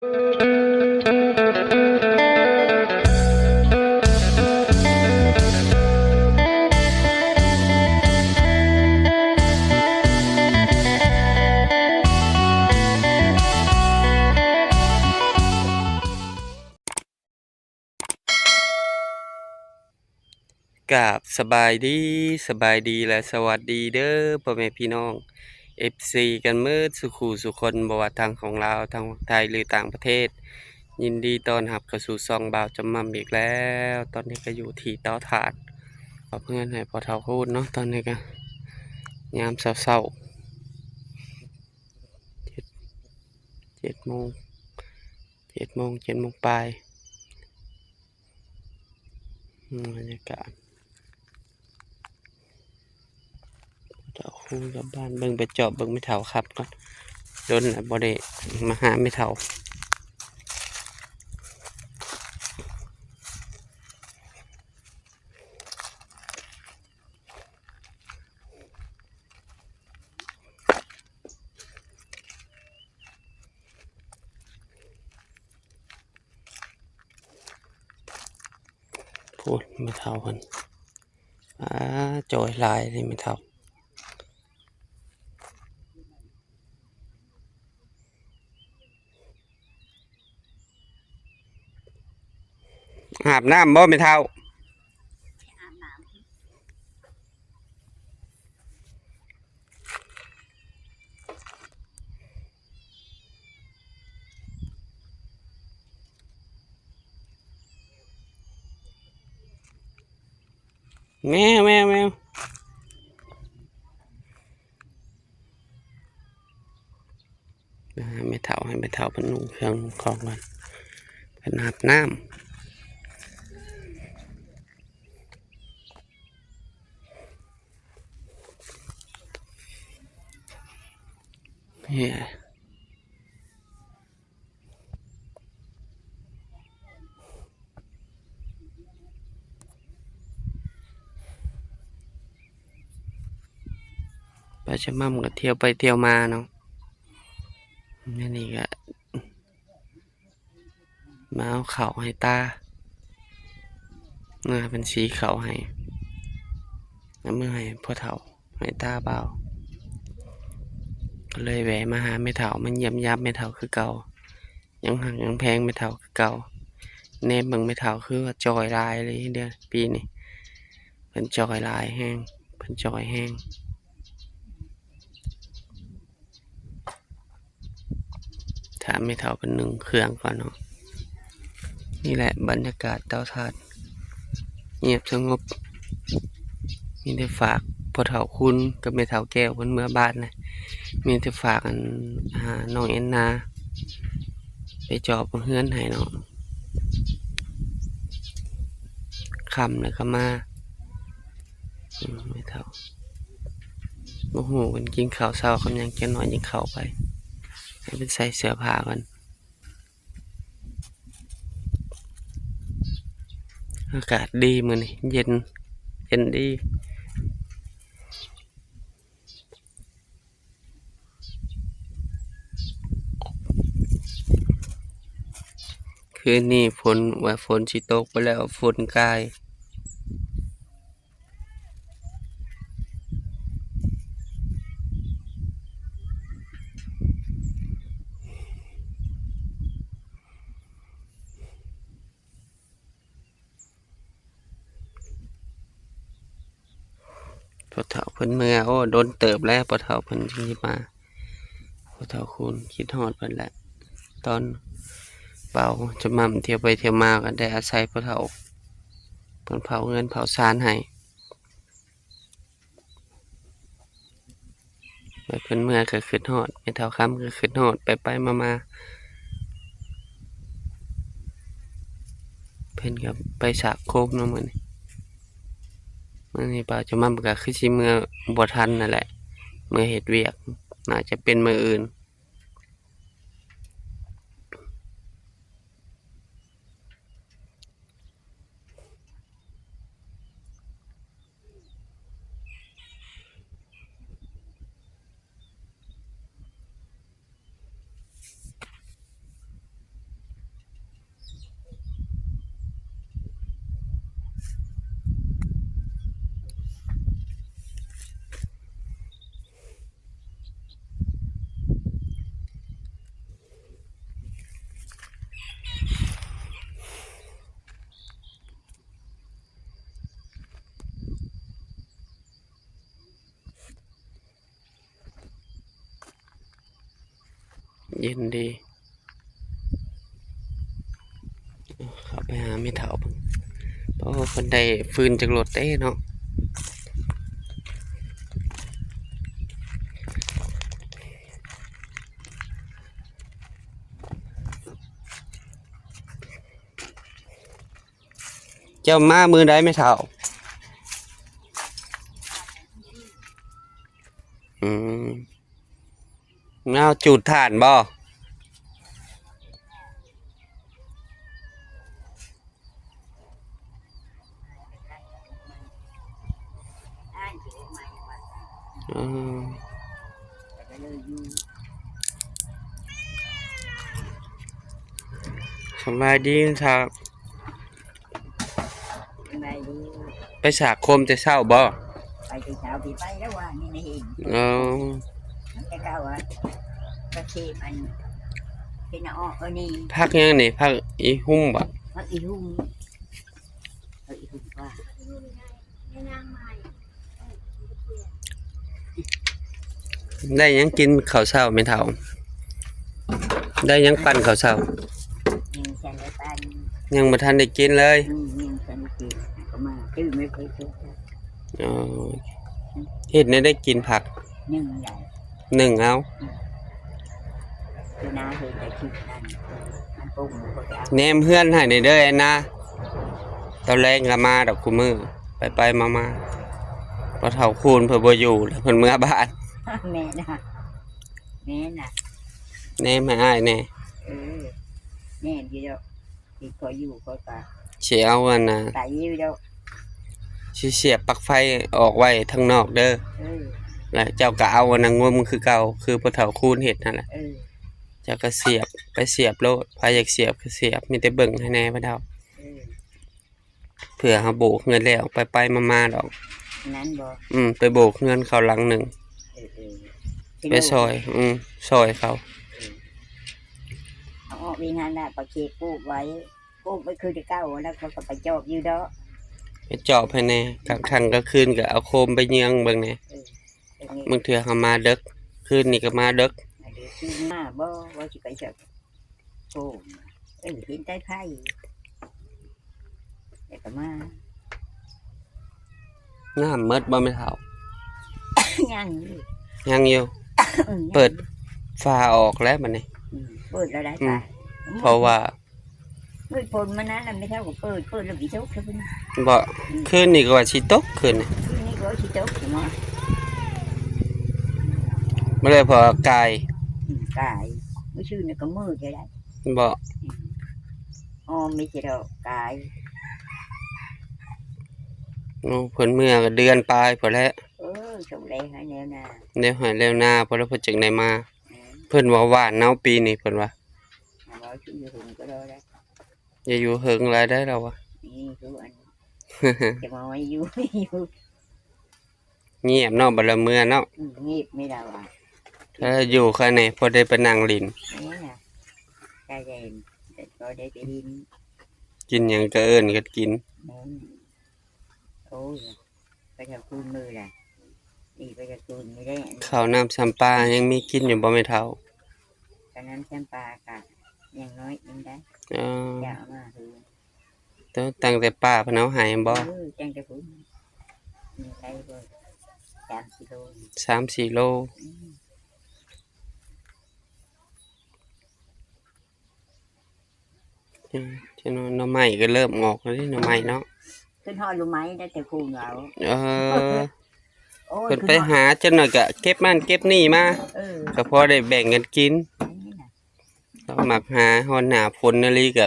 ກາບສະບາຍດີ, ສະບາຍດີ ແລະ ສະຫວັດດີເດີພໍ່ແມ່ພີ່ນ້ອງ ເອັຟຊີ ກັນໝົດສູ່ຄູ່ສູ່ຄົນ, ບໍ່ວ່າທາງຂອງລາວ, ທາງໄທ ຫຼື ຕ່າງປະເທດ. ຍິນດີຕ້ອນຮັບເຂົ້າສູ່ຊ່ອງບ່າວຈຳໝ່ຳອີກແລ້ວ. ຕອນນີ້ກໍຢູ່ທີ່ເຕົາຖ່ານ ມອບເຮືອນໃຫ້ພໍ່ເຖົ້າຄູນເນາະ. ຕອນນີ້ກໍຍາມເຊົ້າໆ ເຈັດ ເຈັດໂມງ ເຈັດໂມງ ເຈັດໂມງປາຍ. ອືມ ບັນຍາກາດ ເຈົ້າຄູກັບບ້ານ. ເບິ່ງ ໄປຈອບເບິ່ງແມ່ເຖົ້າຂັບກ່ອນ, ດົນແລ້ວບໍ່ໄດ້ມາຫາແມ່ເຖົ້າ. ພຸ້ນແມ່ເຖົ້າເພິ່ນ ອາ ຈ່ອຍຫຼາຍເດ້ແມ່ເຖົ້າ. ອາບນ້ຳບໍ່ແມ່ເຖົ້າ? ແມວ ແມວ ແມວ. ໄປຫາແມ່ເຖົ້າ ໃຫ້ແມ່ເຖົ້າເພິ່ນນຸ່ງເຄື່ອງນຸ່ງຂອງກ່ອນ ເພິ່ນອາບນ້ຳ. ເອີ ປ້າຈະໝ່ຳກໍທ່ຽວໄປທ່ຽວມາເນາະ. ອັນນີ້ກໍມາເອົາເຂົ້າໃຫ້ຕາ ເມື່ອເພິ່ນສີເຂົ້າໃຫ້ ເອົາມືໃຫ້ພໍ່ເຖົ້າ ໃຫ້ຕາບ່າວ ກໍເລີຍແວ່ມາຫາແມ່ເຖົ້າ ມາຢ້ຽມຢາມແມ່ເຖົ້າຄືເກົ່າ. ຍັງຮັກຍັງແພງແມ່ເຖົ້າຄືເກົ່າ. ແນມເບິ່ງແມ່ເຖົ້າຄືວ່າຈ່ອຍຫຼາຍເລີຍເດີ ປີນີ້ ເພິ່ນຈ່ອຍຫຼາຍແຮງ ເພິ່ນຈ່ອຍແຮງ. ຖາມແມ່ເຖົ້າເພິ່ນນຸ່ງເຄື່ອງກ່ອນເນາະ. ນີ້ແຫຼະບັນຍາກາດເຕົາຖ່ານ ງຽບສະຫງົບ. ມີແຕ່ຝາກພໍ່ເຖົ້າຄູນກັບແມ່ເຖົ້າແກ້ວເພິ່ນເມືອບ້ານນະ. ມີແຕ່ຝາກອັນ ຫານ້ອງແອນນາ ໄປຈອບເຮືອນໃຫ້ເນາະ. ຄ່ຳແລ້ວກໍມາ. ອືມ ແມ່ເຖົ້າ ບໍ່ຮູ້ເພິ່ນກິນເຂົ້າເຊົ້າກັບຫຍັງ, ຈັກໜ້ອຍຈຶ່ງເຂົ້າໄປ ໃຫ້ເພິ່ນໃສ່ເສື້ອຜ້າກ່ອນ. ອາກາດດີມື້ນີ້ ເຢັນ ເຢັນດີ. ຄືນນີ້ຝົນ ວ່າຝົນຊິຕົກໄປແລ້ວ ຝົນກາຍ. ພໍ່ເຖົ້າເພິ່ນເມືອ ໂອ້ ດົນເຕີບແລ້ວ ພໍ່ເຖົ້າເພິ່ນຈຶ່ງຊິມາ. ພໍ່ເຖົ້າຄູນຄິດຮອດເພິ່ນແຫຼະ. ຕອນບ່າວຈຳໝ່ຳທ່ຽວໄປທ່ຽວມາ ກໍໄດ້ອາໄສພໍ່ເຖົ້າເພິ່ນເຝົ້າເຮືອນເຝົ້າຊານໃຫ້. ແລ້ວເພິ່ນເມືອກໍຄິດຮອດ ແມ່ເຖົ້າຄຳກໍຄິດຮອດ ໄປໆມາໆ ເພິ່ນກໍໄປສາກໂຄມເນາະມື້ນີ້. ມື້ນີ້ບ່າວຈຳໝ່ຳກໍຄືຊິເມືອບໍ່ທັນນັ້ນແຫຼະ ເມືອເຮັດວຽກ ໜ້າຈະເປັນມື້ອື່ນ. ເຢັນດີ. ເຂົ້າໄປຫາແມ່ເຖົ້າເບິ່ງ. ໂອ້ ເພິ່ນໄດ້ຟືນຈາກລົດເດ້ເນາະ. ເຈົ້າມາມື້ໃດແມ່ເຖົ້າ? ອືມ ແນວຈູດຖ່ານບໍ່? ເອີ ສະບາຍດີທ່ານ. ສະບາຍດີ. ໄປສາກໂຄມແຕ່ເຊົ້າບໍ່? ໄປແຕ່ເຊົ້າ ໄປແລ້ວວານນີ້ນະເຫັນ. ເອີ ແຕ່ເກົ່າວ່າ ກະເຂບອັນ ເປັນອອກ ເອີ ນີ້. ຜັກຫຍັງນີ້? ຜັກອີຮຸ່ມບໍ່? ຜັກອີຮຸ່ມ ຜັກອີຮຸ່ມວ່າ. ໄດ້ຫຍັງກິນເຂົ້າເຊົ້າແມ່ເຖົ້າ? ໄດ້ຫຍັງປັ້ນເຂົ້າເຊົ້າ? ຍັງບໍ່ທັນໄດ້ປັ້ນ ຍັງບໍ່ທັນໄດ້ກິນເລີຍ. ອືມ ຍັງບໍ່ທັນໄດ້ກິນ ກໍມາ ຕື່ມໄວ້ເພິ່ນ. ອໍ ເຮັດແນວໃດກິນຜັກ? ໜຶ້ງເອົາ. ໜຶ້ງເອົາ. ອືມ ຢູ່ນາເຮັດແຕ່ຄິດນັ້ນ ມັນປຸງບໍ່ໄດ້ເອົາ. ແນມເຮືອນໃຫ້ແດ່ເດີ ແອນນາ. ຕອນແລງລະມາດອກຄູ່ມື້ ໄປໆມາໆ. ພໍ່ເຖົ້າຄູນເພິ່ນບໍ່ຢູ່ ເພິ່ນເມືອບ້ານ. ແມ່ນນະ ແມ່ນນະ. ແນມໃຫ້ອ້າຍແດ່. ເອີ ແນມຢູ່ດອກ. ທີ່ຂ້ອຍຢູ່ ຂ້ອຍກະ ຊິເອົາອັນນ່າ ໄກຢູ່ດອກ. ຊິສຽບປລັກໄຟອອກໄວ້ທາງນອກເດີ. ເອີ ແລ້ວເຈົ້າກະເອົາອັນນັ້ນງົມຄືເກົ່າ ຄືພໍ່ເຖົ້າຄູນເຮັດຫັ້ນແຫຼະ. ເອີ ເຈົ້າກະສຽບ ໄປສຽບໂລດ ໃຜຢາກສຽບກະສຽບ ມີແຕ່ເບິ່ງໃຫ້ແດ່ ພໍ່ເຖົ້າ. ເອີ ເພື່ອເຮົາໂບກເຮືອນແລ້ວ ໄປໆມາໆດອກ. ນັ້ນບໍ່? ອືມ ໄປໂບກເຮືອນເຂົາຫຼັງໜຶ່ງ. ເອີໆ ໄປຊ່ອຍ ອືມ ຊ່ອຍເຂົາ. ເອີ ເອົາອອກອີກຫັ້ນນະ ປາເຄປູກໄວ້ ປູກໄວ້ຄືແຕ່ເກົ່າ ແລ້ວເຂົາກໍໄປຈອບຢູ່ດອກ. ໄປຈອບໃຫ້ແດ່ ກາງຄ່ຳກາງຄືນກໍເອົາໂຄມໄປເຍືອງເບິ່ງແດ່. ເອີ ບາງເທື່ອເຮົາມາເດິກ ຄືນນີ້ກໍມາເດິກ. ມາເດິກຄືນມາບໍ່ ວ່າຊິໄປໃສ. ໂອ້ ເອີ ເຫັນແຕ່ໄຟ ແລ້ວກໍມາ. ນ້ຳໝົດບໍ່ແມ່ເຖົ້າ? ຍັງຢູ່ ຍັງຢູ່. ອືມ ເປີດຝາອອກແລ້ວບັດນີ້. ອືມ ເປີດແລ້ວໄດ້. ອືມ ຝາ ເພາະວ່າ ເປີດຝົນມານັ້ນລະ ແມ່ເຖົ້າກໍເປີດ ເປີດແລ້ວກໍຕົກ. ບໍ່ ອືມ ຄືນນີ້ກໍວ່າຊິຕົກ ຄືນນີ້ ຄືນນີ້ກໍວ່າຊິຕົກເນາະ. ບໍ່ໄດ້ ເພາະວ່າກາຍ ອືມ ກາຍ ມື້ຊື່ນນີ້ກໍມືດແທ້. ບໍ່ ອືມ ອ້ອມມີແຕ່ດອກກາຍ. ໂອ້ ເພິ່ນເມືອກໍເດືອນປາຍພຸ້ນແຫຼະ. ເອີ ສົງໄດ້ໃຫ້ແລ້ວນາ ແລ້ວໃຫ້ແລ້ວນາ ເພິ່ນ ເພິ່ນຈຶ່ງໄດ້ມາ. ແມ່ນ ເພິ່ນວ່າຫວ່ານເອົາປີນີ້ ເພິ່ນວ່າ ຫາວ່າຊິຢູ່ຫຶງກໍໄດ້. ຢ່າຢູ່ເຫິງຫຼາຍໄດ໋ ລາວວ່າ. ນີ້ຄືອັນ ຈະມາຢູ່ ຢູ່ ງຽບເນາະ ບັດລະເມືອເນາະ. ອືມ ງຽບແມ່ນລາວວ່າ. ຖ້າຢູ່ຂ້າງໃນພໍໄດ້ໄປນັ່ງຫຼິ້ນ. ແມ່ນນະ ກະໄດ້ ກໍໄດ້ໄປຫຼິ້ນ ກິນຫຍັງກະເອີ້ນກັນກິນ. ແມ່ນ ໂອ້ຍ ໄປເທົ່າຄູນມື້ລະ ນີ້ໄປເທົ່າຄູນນີ້ໄດ້. ເຂົ້ານ້ຳຊຳປາຍັງມີກິນຢູ່ບໍ່ແມ່ເຖົ້າ? ເຂົ້ານ້ຳຊຳປາກະຍັງໜ້ອຍໜຶ່ງໄດ໋. ເອີ ຢາກເອົາມາຄື ຕັ້ງແຕ່ປ່າເພິ່ນເອົາໃຫ້ແມ່ນບໍ່? ເອີ ຕັ້ງແຕ່ພຸ້ນ ໄດ້ບໍ່ ສາມສີ່ໂລ ສາມສີ່ໂລ. ອືມ ອືມ ເຈົ້າ ໜໍ່ໄມ້ກໍເລີ່ມອອກແລ້ວເດ້ ໜໍ່ໄມ້ເນາະ. ຂຶ້ນຮອດໜໍ່ໄມ້ໄດ້ແຕ່ຄູນເອົາ. ເອີ ໂອ້ຍ ເພິ່ນໄປຫາຈັກໜ້ອຍກໍເກັບນັ້ນເກັບນີ້ມາ. ເອີ ກໍພໍໄດ້ແບ່ງກັນກິນ. ແມ່ນນະ ລາວມັກຫາ ຮອດໜ້າຝົນອີ່ຫຼີກໍ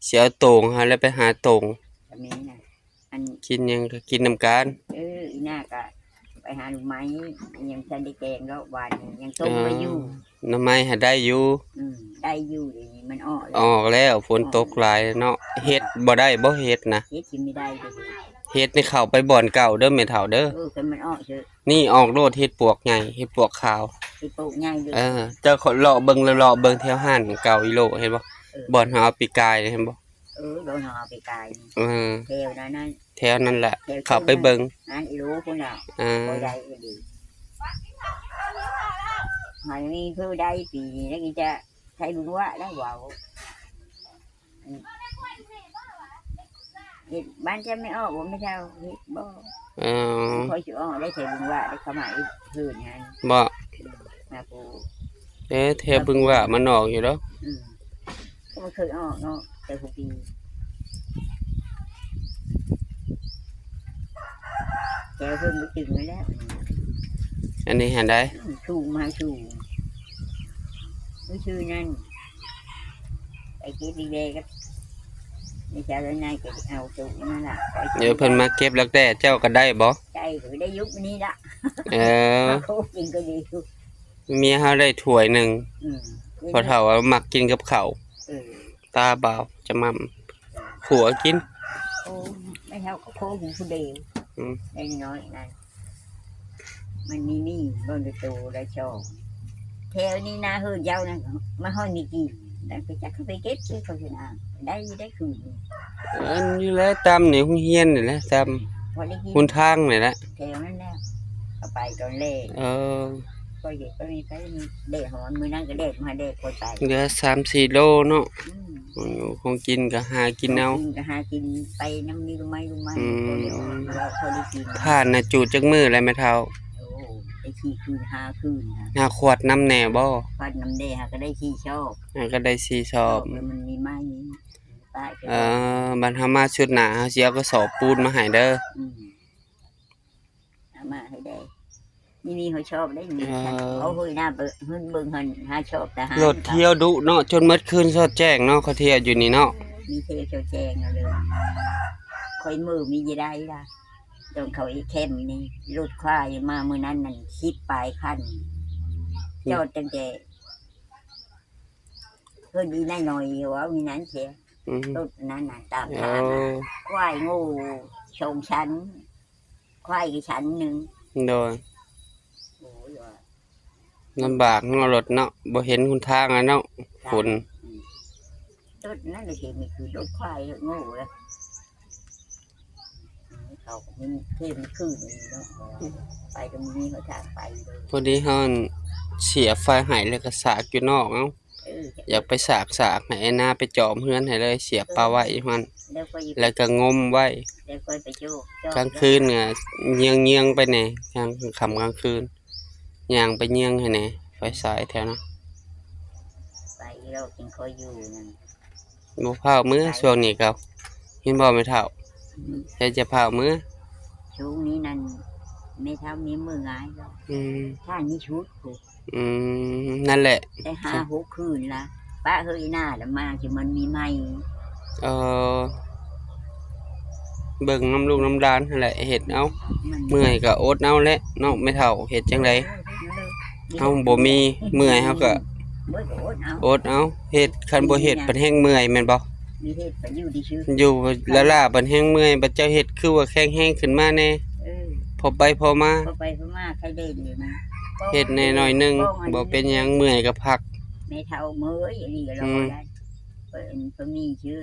ຊິເອົາໂຕ່ງຫັ້ນແຫຼະ ໄປຫາໂຕ່ງ. ກໍມີນະ ອັນ ກິນຫຍັງກໍກິນນຳກັນ. ເອີ ອີ່ໜ້າກໍໄປຫາໜໍ່ໄມ້ ຍັງບໍ່ທັນໄດ້ແກງດອກ ຫວ່ານຍັງຕົ້ມໄວ້ຢູ່. ເອີ ໜໍ່ໄມ້ຫາໄດ້ຢູ່. ອືມ ໄດ້ຢູ່ ດຽວນີ້ມັນອອກແລ້ວ ອອກແລ້ວ ຝົນຕົກຫຼາຍເນາະ. ເຫັດບໍ່ໄດ້ບໍ່ ເຫັດນະ? ເຫັດກິນບໍ່ໄດ້ເດ້. ເຫັດນີ້ເຂົ້າໄປບ່ອນເກົ່າເດີແມ່ເຖົ້າເດີ. ເອີ ຄັນມັນອອກເດີ ນີ້ອອກໂລດ ເຫັດປວກໃຫຍ່ ເຫັດປວກຂາວ ເຫັດປວກໃຫຍ່ເດີ. ເອີ ເຈົ້າເລາະເບິ່ງ ເລາະເບິ່ງແຖວຮ້ານເກົ່າອີ່ໂລ ເຫັນບໍ່? ເອີ ບ່ອນເຮົາເອົາປີກາຍ ເຫັນບໍ່? ເອີ ບ່ອນເຮົາເອົາປີກາຍ. ເອີ ແຖວນັ້ນ ແຖວນັ້ນແຫຼະ ແຖວເຂົ້າໄປເບິ່ງ ຮ້ານອີ່ໂລພຸ້ນແຫຼະ. ເອີ ບໍ່ໄດ້ກໍດີ. ໃຫ້ມີຜູ້ໃດປີນີ້ ແລ້ວກໍຈະໃຊ້ບຸນວະແລ້ວເວົ້າ. ເຮັດບ້ານຈະແມ່ອອກບໍ່ ແມ່ເຖົ້າເຮັດບໍ່? ເອີ ຂ້ອຍຊິອອກໄດ້ໃຊ້ບຸນວະໄດ້ເຂົ້າມາອີກຄືນຫັ້ນບໍ່? ມາປູ ເອີ ແຖວບຶງຫວ້າມັນອອກຢູ່ດອກ. ອືມ ກໍບໍ່ເຄີຍອອກເນາະ ແຕ່ຫົກປີ ແຖວເພິ່ນບໍ່ຕຶງແລ້ວ. ອັນນີ້ຫັ້ນໃດ? ອືມ ສູງມາສູງ ມີຊື່ນັ້ນ ໄປເກັບອີກແດ່ກັບ ມີເຈົ້ານາຍກໍເອົາໂຕນັ້ນລະ. ເອີ ເພິ່ນມາເກັບລັກແດ້ເຈົ້າກໍໄດ້ບໍ່? ໄດ້ ກໍໄດ້ຢູ່ນີ້ລະ. ເອີ ມາໂຄກິນກໍດີຢູ່. ເມຍເຮົາໄດ້ຖ້ວຍໜຶ່ງ. ອືມ ພໍ່ເຖົ້າມັກກິນກັບເຂົ້າ. ເອີ ຕາບ່າວຈະໝ່ຳ ເອີ ຂົ້ວກິນ. ໂອ້ ແມ່ເຖົ້າກໍໂຄກິນຜູ້ດຽວ. ອືມ ໄດ້ນ້ອຍນັ້ນ ມັນມີ ມີບໍ່ໄດ້ໂຕໄດ້ຊອງ. ແຖວນີ້ນາເຮືອນເຈົ້ານັ້ນ ມາຮອດນີ້ກີ້ ແລ້ວໄປຈັກເຂົາໄປເກັບຊິເຂົາຊິນາ ໄດ້ຢູ່ໄດ້ຄືນ. ອັນນີ້ແຫຼະ ຕຳໃນໂຮງຮຽນນີ້ແຫຼະ ຕຳ ພໍໄດ້ກິນ ຫົນທາງນີ້ແຫຼະ ແຖວນັ້ນແຫຼະ ເຂົາໄປຕອນແລກ. ເອີ ຂ້ອຍເຮັດໄປນີ້ໄປນີ້ ແດດຮ້ອນ ມື້ນັ້ນກໍແດດມາແດດຂ້ອຍໄປ ເຫຼືອສາມສີ່ໂລເນາະ. ອືມ ຂອງຢູ່ຂອງກິນກໍຫາກິນເອົາ ຂອງກິນກໍຫາກິນໄປນຳມີລູກໄມ້ລູກໄມ້. ອືມ ພໍໄດ້ອອກ ພໍໄດ້ກິນ. ຖ່ານນະຈູດຈັກມື້ແລ້ວແມ່ເຖົ້າ? ໂອ້ ໄດ້ສີ່ຄືນຫ້າຄືນນະ ຫາຂວັດນຳແດ່ບໍ່? ຂວັດນຳແດ່ ຫາກໍໄດ້ສີ່ຊອບ ຫາກໍໄດ້ສີ່ຊອບ. ມັນມີໄມ້ ເອີ ບັດເຮົາມາຊຸດໜ້າ ເຮົາຊິເອົາກະສອບປູນມາໃຫ້ເດີ. ອືມ ເອົາມາໃຫ້ໄດ້ ມີ ມີຫົວຊອບໄດ້ມີ. ເອີ ເອົາເຮີຍນາ ເບິ່ງ ເບິ່ງຫັ້ນຫາຊອບທະຫານ ລົດທ່ຽວດຸເນາະ ຈົນໝົດຄືນສອດແຈ້ງເນາະ ເຂົາທ່ຽວຢູ່ນີ້ເນາະ. ມີທ່ຽວສອດແຈ້ງເອົາເລີຍ ຂ້ອຍມືມີຢູ່ໄດ້ລະ ຕ້ອງເຂົ້າອີກແຄມນີ້ ລົດຄວາຍມາມື້ນັ້ນນັ້ນສິບປາຍຄັນ ອືມ ຈອດຕັ້ງແຕ່ ເພິ່ນມີນາຍນ້ອຍຢູ່ ເວົ້າມີນັ້ນເສຍ. ອືມ ລົດນັ້ນນະ ຕາມທາງນະ ເອີ ຄວາຍງູສອງຊັ້ນ ຄວາຍອີກຊັ້ນໜຶ່ງ. ໂດຍ ໂອ້ຍ ວ່າລຳບາກເນາະ ລົດເນາະ ບໍ່ເຫັນຫົນທາງແລ້ວເນາະ ຝົນ. ອືມ ລົດນັ້ນລະເຫັນ ນີ້ຄືລົດຄວາຍ ລົດງູລະ. ເຂົາກໍມີເຂດມີຄືນເນາະ ໄປກໍມີຫົນທາງໄປເລີຍ. ພໍດີເຮົາເສຍໄຟໃຫ້ ແລ້ວກໍສາກຢູ່ນອກເອົາ. ເອີ ຢາກໄປສາກ ສາກໃຫ້ອ້າຍນາໄປຈອມເຮືອນໃຫ້ເລີຍ ສຽບປາໄວ້ຢູ່ຫັ້ນ ແລ້ວກໍງົມໄວ້. ແລ້ວກໍໄປໂຈກ ກາງຄືນກໍເຍືອງໆໄປແດ່ ກາງຄ່ຳກາງຄືນ ຍ່າງໄປເຍືອງໃຫ້ແດ່ ໄຟສາຍແຖວນັ້ນ. ໄປລອກກິນຂ້ອຍຢູ່ນັ້ນ. ບໍ່ຟ້າວເມືອ ໄປ ຊ່ວງນີ້ກໍ ເຫັນບໍ່ແມ່ເຖົ້າ? ອືມ ແຕ່ຈະຟ້າວເມືອ ຊ່ວງນີ້ນັ້ນ ແມ່ເຖົ້າມີເມືອງ່າຍດອກ. ອືມ ຖ້າມີຊຸດພຸ້ນ. ອືມ ນັ້ນແຫຼະ ໄດ້ຫ້າຫົກຄືນລະ ປະເຮີຍໜ້າລະມາ ຊິມັນມີໃໝ່. ເອີ ເບິ່ງນຳລູກນຳຫຼານຫັ້ນແຫຼະ ເຮັດເອົາ. ມັນເມື່ອຍກໍອົດເອົາແຫຼະເນາະແມ່ເຖົ້າ ເຮັດຈັ່ງໃດ? ເອີ ເຮົາບໍ່ມີ ເມື່ອຍເຮົາກໍ ເອີ ກໍອົດເອົາ ອົດເອົາ ເຮັດ ຄັນບໍ່ເຮັດ ມັນແຮ່ງເມື່ອຍແມ່ນບໍ່? ມີເຮັດໄປຢູ່ຊື່ໆ ຢູ່ລ້າໆ ບັດແຮ່ງເມື່ອຍ ບັດເຈົ້າເຮັດຄືວ່າແຂງແຮງຂຶ້ນມາແດ່. ເອີ ພໍໄປພໍມາ ພໍໄປພໍມາ ໃຄໄດ້ດີນະ ເຮັດແດ່ໜ້ອຍໜຶ່ງ ບໍ່ເປັນຫຍັງ ເມື່ອຍກໍພັກ. ແມ່ເຖົ້າເມື່ອຍອີ່ຫຼີ ລາວ ອືມ ບໍ່ໄດ້ ເພິ່ນ ເພິ່ນມີຊື່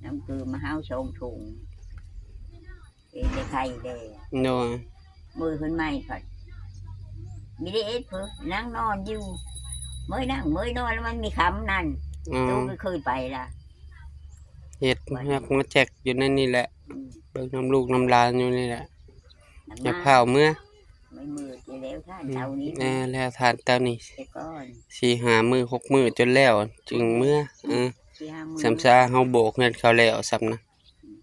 ນ້ຳເກືອມາໃຫ້ເຮົາສອງຖົງ ເປັນໄດ້ໄຂ້ແດ່. ໂດຍ ມື້ຄືນໃໝ່ພັດ ມີໄດ້ເອັດເພິ່ນ ນັ່ງນອນຢູ່ ເມື່ອຍນັ່ງເມື່ອຍນອນ ແລ້ວມັນມີຄ່ຳນັ້ນ. ອືມ ໂຕກໍເຄີຍໄປລະ ເຮັດ ມາແຈກຢູ່ໃນນີ້ແຫຼະ. ອືມ ເບິ່ງນຳລູກນຳຫຼານຢູ່ນີ້ແຫຼະ ນຳ ຢ່າຟ້າວເມືອ ໄປມື້ທີ່ແລ້ວທ່ານເຕົານີ້. ອືມ ແລ້ວທ່ານເຕົານີ້ ແຕ່ກ່ອນ ສີ່ຫ້າມື້ ຫົກມື້ຈົນແລ້ວຈຶ່ງເມືອ. ເອີ ສີ່ຫ້າມື້ ສ່ຳຊາເຮົາໂບກເຮືອນເຂົາແລ້ວສ່ຳນະ. ອືມ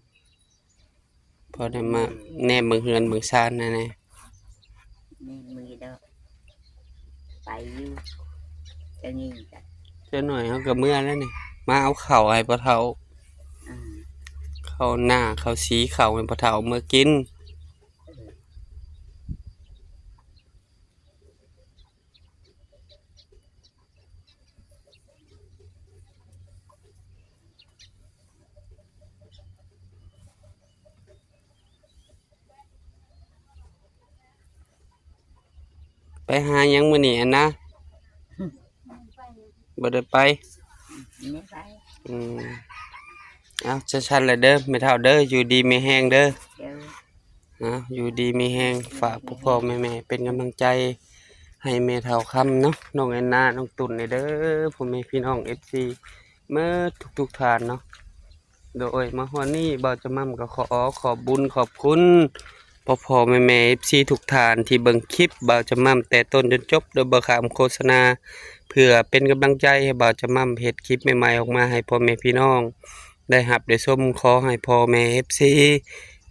ພໍໄດ້ມາແນມເບິ່ງເຮືອນເບິ່ງຊານແດ່. ແມ່ນມີດອກ ໄປຢູ່ ຈະນີ້ກະ ຈັກໜ້ອຍເຮົາກໍເມືອແລ້ວນີ້ ມາເອົາເຂົ້າໃຫ້ພໍ່ເຖົ້າ. ອືມ ເຂົ້າໜ້າເຂົ້າສີເຂົ້າໃຫ້ພໍ່ເຖົ້າເມືອກິນ. ເອີ ໄປຫາຫຍັງມື້ນີ້ຫັ້ນນະ? ບໍ່ໄດ້ໄປ. ບໍ່ໄດ້ໄປ. ອືມ ເອົາ ຊັ້ນໆແຫຼະເດີ ແມ່ເຖົ້າເດີ ຢູ່ດີມີແຮງເດີ. ເອີ ເອົາ ຢູ່ດີມີແຮງ ຝາກພໍ່ໆແມ່ໆເປັນກຳລັງໃຈ. ໃຫ້ແມ່ເຖົ້າຄຳເນາະ ນ້ອງແອນນາ ນ້ອງຕຸ່ນນີ້ເດີ ພໍ່ແມ່ພີ່ນ້ອງເອັຟຊີ ເໝິດທຸກໆທ່ານເນາະ. ໂດຍ ມາຮອດນີ້ບ່າວຈະໝ່ຳກໍຂໍຂອບບຸນຂອບຄຸນພໍ່ໆແມ່ໆເອັຟຊີທຸກທ່ານທີ່ເບິ່ງຄລິບບ່າວຈະໝ່ຳແຕ່ຕົ້ນຈົນຈົບ ໂດຍບໍ່ຂ້າມໂຄສະນາ ເພື່ອເປັນກຳລັງໃຈໃຫ້ບ່າວຈະໝ່ຳເຮັດຄລິບໃໝ່ໆອອກມາໃຫ້ພໍ່ແມ່ພີ່ນ້ອງ ໄດ້ຮັບໄດ້ຊົມ. ຂໍໃຫ້ພໍ່ແມ່ເອັຟຊີ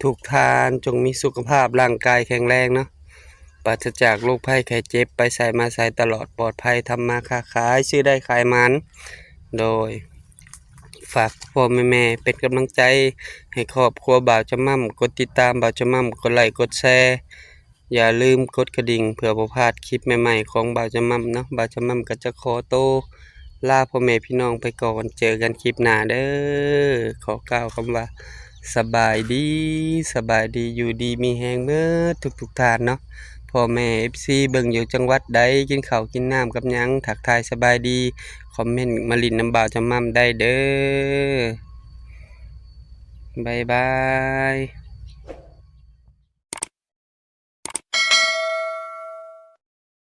ທຸກທ່ານຈົ່ງມີສຸຂະພາບຮ່າງກາຍແຂງແຮງເນາະ ປາສະຈາກໂລກໄພໄຂ້ເຈັບ ໄປໃສມາໃສຕະຫຼອດປອດໄພ ທຳມາຄ້າຂາຍ ຊື້ໄດ້ຂາຍໝານ. ໂດຍ ຝາກພໍ່ແມ່ເປັນກຳລັງໃຈໃຫ້ຄອບຄົວບ່າວຈະໝ່ຳ ກົດຕິດຕາມບ່າວຈະໝ່ຳ ກົດໄລກົດແຊ ຢ່າລືມກົດກະດິ່ງເພື່ອບໍ່ພາດຄລິບໃໝ່ໆຂອງບ່າວຈະໝ່ຳເນາະ. ບ່າວຈະໝ່ຳກໍຈະຂໍໂຕລາພໍ່ແມ່ພີ່ນ້ອງໄປກ່ອນ ເຈີກັນຄລິບໜ້າເດີ. ຂໍກ່າວຄຳວ່າ ສະບາຍດີ ສະບາຍດີ ຢູ່ດີມີແຮງເໝິດທຸກໆທ່ານເນາະ. ພໍ່ແມ່ເອັຟຊີເບິ່ງຢູ່ຈັງຫວັດໃດ ກິນເຂົ້າກິນນ້ຳກັບຫຍັງ ທັກທາຍສະບາຍດີ ຄອມເມັນມາຫຼິ້ນນຳບ່າວຈະໝ່ຳໄດ້ເດີ. ບາຍບາຍ.